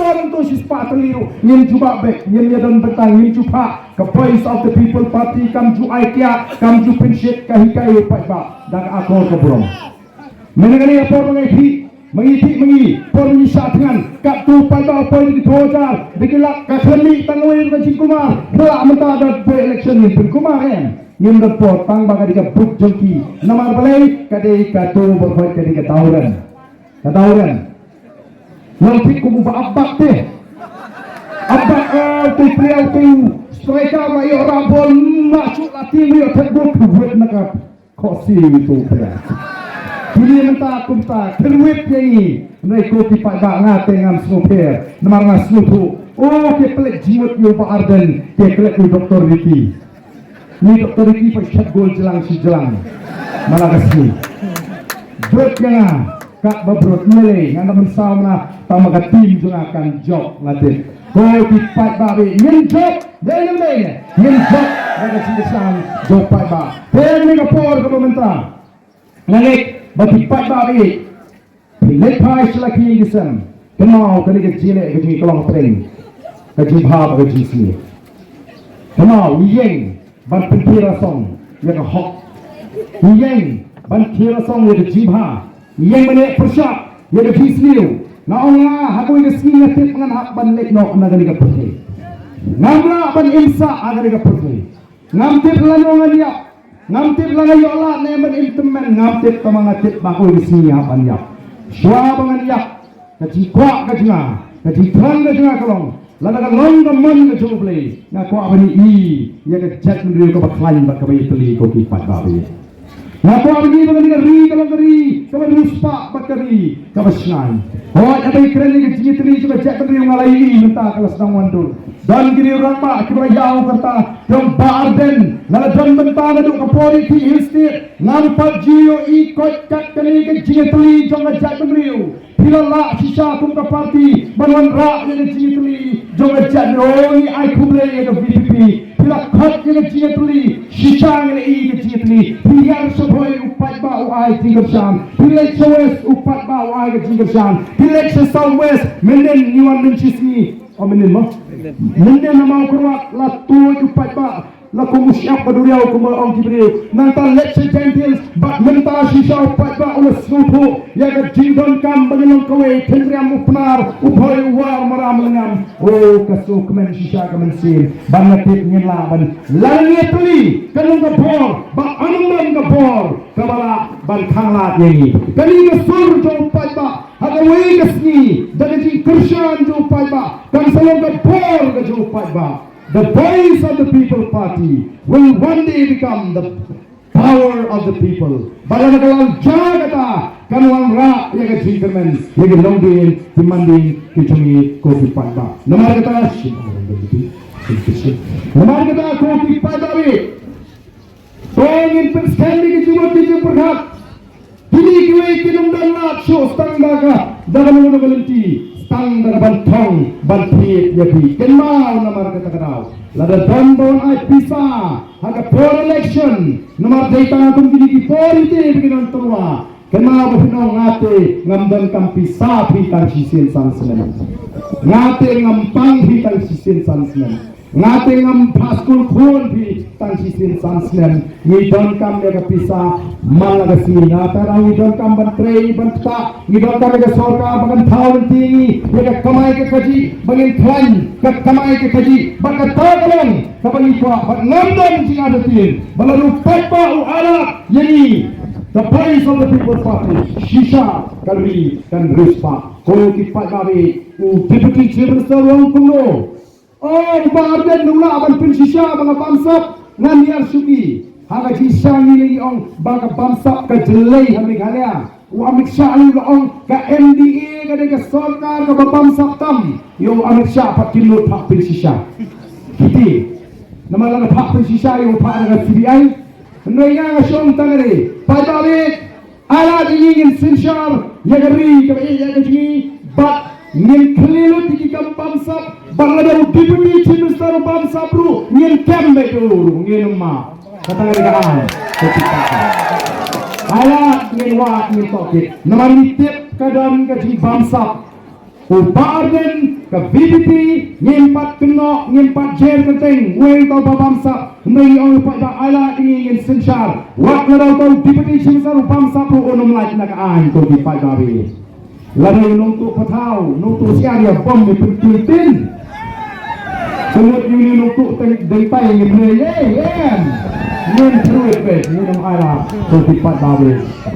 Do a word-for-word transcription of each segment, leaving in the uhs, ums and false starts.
Nangta shispah tylli ruh ngim ju bah bek, ngim ïa don bynta, ngim ju phah. Ka Voice of the People Party kam ju ai kiad, kam ju pynshit ka hikai ïa u paidbah da ka akor ka burom. Mynta kane ka por ba ngi thik, ba ngi thik, ba ngi por ba ngi shah thngan, katto u paidbah u poi da ki phew hajar, da ki lak, ka khlem mih tang wei ruh ka jingkulmar. Phi lah mynta da by election ngin pynkulmar em? Ngim don por, tang ba ka dei ka buit jong ki. Namar balei? Ka dei kato ba hoi, ka dei ka dawren. Ka dawren. Long thik kum uba ap bak te. Ap bak, eh, te player te striker la ïoh rah bol, ma shu la tim ïoh thep bol, khuid na ka khohsiew to player. Kine mynta kumta khuid ïa ngi. Hynrei ko ki paidbah, nga te ngam sngewpher. Namar nga sngewthuh, oh, ki pynleit jingmut ïa u Bah Ardent, ki pynleit ïa u Doktor Ricky. Ni Doktor Ricky pat shet gol jlang shi jlang. Mala ka sngi. Brot ïa nga, kat ba brot, ym lei lei, nga da mynsaw na, tang ba ka team jong nga kan jop, nga tip. Ko ki paidbah, ngin jop, dei ne ym dei ne? Ngin jop da ka jingkyrshan jong u paidbah. Te ha kane ka por kaba mynta, nga ngeit ba ki paidbah, phi leit phai sha la ki ïing ki sem. Kynmaw kane ka jingleh ka jong ngi ka long hapdeng ka jingbha bad ka jingsniew. Kynmaw, ngi ïeng ban pynkhie rasong ïa ka hok. Ngi ïeng ban khie rasong ïa ka jingbha. Ngi ïeng ban leh pyrshah ïa ka jingsniew. Nga ong, nga ha kawei ka sngi nga tip ngan hap ban leit noh na kane ka pyrthei. Ngam lah ban im sah ha kane ka pyrthei. Ngam tip lano ngan ïap. Ngam tip la nga ïoh lad ne em ban im tymmen. Ngam tip, tangba nga tip ba kawei ka sngi nga hap ban ïap. Shuwa ba ngan ïap, ka jingkwah ka jong nga, ka jingthrang ka jong nga ka long, lada ka long ka mon ka jong U Blei, nga kwah ban ïohi ïa ka jaitbynriew kaba khlaiñ bad kaba ïatylli, ko ki paidbah. Nga kwah ban ïohi ba kane ka ri ka long ka ri kaba riewspah bad ka ri kaba shngaiñ. Hooid, haba ngi kren ïa ka jingïatylli jong ka jaitbynriew, nga la ïohi mynta ka la sdang wan dur. Don ki riew rangbah kiba la ïaw ka rta jong Bah Ardent. Nga la don bynta naduh ka por ïa ki Hill State. Ngam pat ju ïohi koit kat kane ka jingïatylli jong ka jaitbynriew. Phi la lah shisha kum ka party ban wanrah ïa ka jingïatylli jong ka jaitbynriew. Ngi ai khublei ïa ka V P P. Phi la khot ïa ka jingïatylli, shisha ngi la ïohi ka jingïatylli. Phi hiar sha Bhoi, u paidbah u ai jingkyrshan. Phi leit sha West, u paidbah u ai ka jingkyrshan. Phi leit sha South West, mynnin ngi wan mynshisngi. O mynnin mo. Mynnin ha Mawkyrwat la tuid u paidbah, la kum u shyiap ka duriaw kum ba ong ki briew. Nangta leit sha Jaintia Hills, bad mynta shisha u paidbah u la sngewthuh ïa ka jingdonkam ba ngin long kawei, Tynriam u Pnar, u Bhoi u War, Maram Lyngngam. O, ka sngewkmen shisha ka mynsiem. Ban nga tip ngin lah ban, lada ngi ïatylli, kan long ka bor, bad kan long ka bor kaba lah ban khanglad ïa ngi. Kane ka sur jong u paidbah ha kawei ka sngi, da ka jingkyrshan jong u paidbah, kan sa long ka bor ka jong u paidbah. The Voice of the People Party will one day become the power of the people. Bad lada ka la jia kata, kan wanrah ïa ka jingkyrmen ïa ki longdien ki mandien ki jong ngi, ko ki paidbah. Namar kata, namar kata, ko ki paidbah, to ngin pynskhem ïa ki jingmut ki jingpyrkhat. Kine kiwei kin ym don lad shuh tang da ka, da kano kano ka lynti, tang da ka ban thong ban thied ïa phi. Kynmaw, namar kata ka daw, lada don ba wan ai pisa ha ka por election, namar dei tang kum kine ki por ïa phi ba kin ym tyrwa. Kynmaw ba phin ong, nga te ngam donkam pisa phi tang shisien san snem. Nga te ngam pang phi tang shisien san snem. Nga te ngam phah skul khun phi tang shisien san snem. Ngi donkam ïa ka pisa man la ka sngi. Nga te ngi donkam ban trei ban ktah. Ngi donkam ïa ka sorkar ba kan thaw lynti ngi ïa ka kamai ka kajih, ba ngin khlaiñ ka kamai ka kajih. Bad kata ka long kaba ngi kwah, bad ngam don jingartatien ba lada u paidbah u ailad ïa ngi, the Voice of the People Party, shisha ka ri kan riewspah. Ko ki paidbah, u Deputy Chief Minister u ong kumno? Oh, Bah Ardent, u lah ban pynshisha ba nga bamsap, ngan ïar shuki. Ha ka jingshisha ngi la ong ba ka bamsap ka jyllei ha Meghalaya. U Amit Shah u la ong ka N D A ka dei ka sorkar kaba bamsap tam. Ïa u Amit Shah pat kim nud phah pynshisha. Kiti. Namar lada phah pynshisha ïa u phah da ka C B I. Hynrei nga nga shong tang ka dei. Paidbah, ailad ïa ngi, ngin synshar ïa ka ri kaba ïeit ïa ka jong ngi, bad ngin khlieh lut ïa ki kam bamsap, bad lada u Deputy Chief Minister u bamsap ruh ngin kem beit ïa u ruh, ngin ym map. Kata ka dei ka aiñ. Ailad, ngin wad, ngin tohkit. Namar ngi tip ka don ka jingbamsap. U Bah Ardent Ka VPP ngim pat kynnoh, ngim pat jer kyrteng uwei uto uba bamsap. Hynrei ngi ong ïa u paidbah, ai lad ïa ngi, ngin synshar. Wat la dei uto u Deputy Chief Minister u bamsap ruh un ym lait na ka aiñ, to ki paidbah. Lada u nongtuh pathaw, nongtuh syiar ïa bom ïa pynkuitin. Ka mut ïa une u nongtuh teng dengtai ngin leit, eh, em. Ngin thruit beit, ngin ym ai lad, to ki paidbah.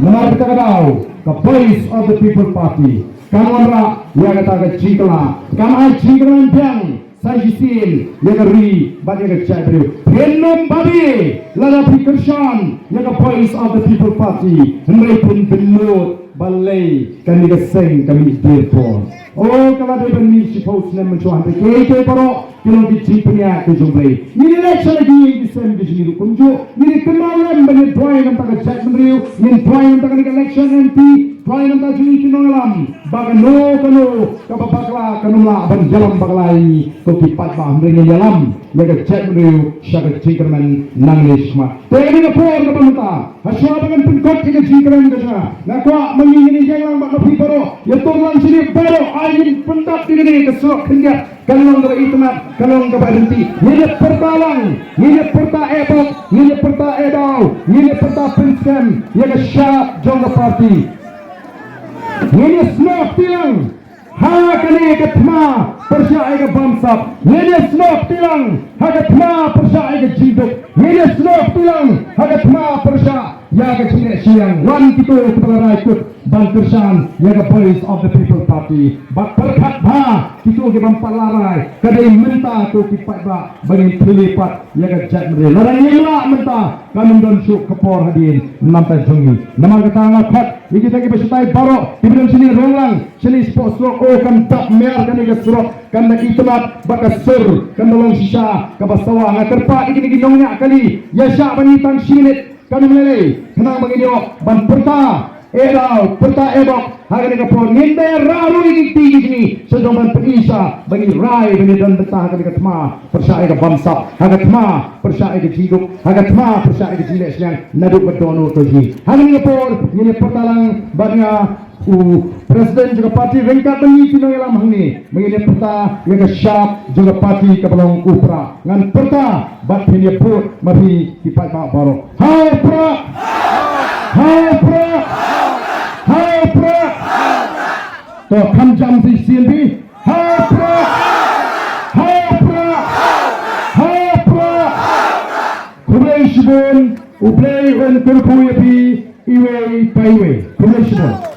Namar kata ka daw ka Voice of the People Party kan wanrah ïa kata ka jingkylla, kan ai jingkylla biang sa shisien ïa ka ri bad ïa ka jaitbynriew. Phin ym babe lada phi kyrshan ïa ka Voice of the People Party, hynrei phin bynnud balei kane ka seng ka mih dier por. O, ka la dei ban mih shiphew snem mynshuwa, hynrei kiei kiei baroh ki long ki jingpynïaid ka jong U Blei. Ngin ïaleit sha la ki ïing ki sem ki jong ngi ruh kumjuh. Ngin ïa kynmaw lem ban ïa duwai na ka bynta ka jaitbynriew, ngin duwai na ka bynta kane ka election M P, duwai na ka bynta jong ngi ki nongïalam, ba kano kano kaba bakla kan ym lah ban ïalam bakla ïa ngi, to ki paidbah, hynrei ngin ïalam ïa ka jaitbynriew sha ka jingkyrmen nangne shakhmat. Te kane ka por kaba mynta, hashuwa ba ngan pynkut ïa ka jingkren ka jong nga, nga kwah ma ngi ngin ïeng lang bad ma phi baroh, ïa tur lang sha ngi baroh, ai ngin pyndap ïa kane ka surok khyndiat, kan long kaba itynnad, kan long kaba ryntih. Ngin ïa pyrta lang, ngin ïa pyrta eh bok, ngin ïa pyrta eh daw, ngin ïa pyrta pynskhem ïa ka shap jong ka party. Ngin ïa snoh kti lang ha kane ka thma pyrshah ïa ka bamsap. Ngin ïa snoh kti lang ha ka thma pyrshah ïa ka jingduk. Ngin ïa snoh kti lang ha ka thma pyrshah ïa ka jingleh shiliang. Wan kito kiba la rai kut ban kyrshan ïa ka Voice of the People Party. Bad pyrkhat bha kito ki bym pat la rai, ka dei mynta, to ki paidbah, ba ngin plie pat ïa ka jaitbynriew. Lada ngim lah mynta, kan ym don shuh ka por hadien namar ka jong ngi. Namar kata nga khot ïa kita kiba shatai baroh, kiba don shane Ronglang, shane shapoh surok, o kan dap mer kane ka surok, kan da itynnad bad ka sur kan da long shisha kaba sawa. Nga kyrpad ïa kine ki nongñiah kali, ïa shah ban ïa tang shi minit, kan ym lei lei, khnang ba ngin ïoh ban pyrta eh daw, pyrta eh bok ha kane ka por. Ngin da rah ruh ïa ki kti ki jong ngi sha jong ban pyni sha ba ngi rai ban ïa don bynta ha kane ka thma pyrshah ïa ka bamsap, ha ka thma pyrshah ïa ka jingduk, ha ka thma pyrshah ïa ka jingleh shiliang naduh ba don uto u jingeh. Ha kane ka por ngin ïa pyrta lang bad nga u President jong ka party ryngkat bad ngi ki nongïalam hangne, ba ngin ïa pyrta ïa ka shap jong ka party kaba long U Prah. Ngan pyrta bad phin ïa bud ma phi ki paidbah baroh. Ha U Prah! Ha U Prah! Ha U Prah! To kham jam shisien phi. Ha U Prah! Ha U Prah! Ha U Prah! Khublei shibun, U Blei un kyrkhu ïa phi iwei pa iwei. Khublei shibun.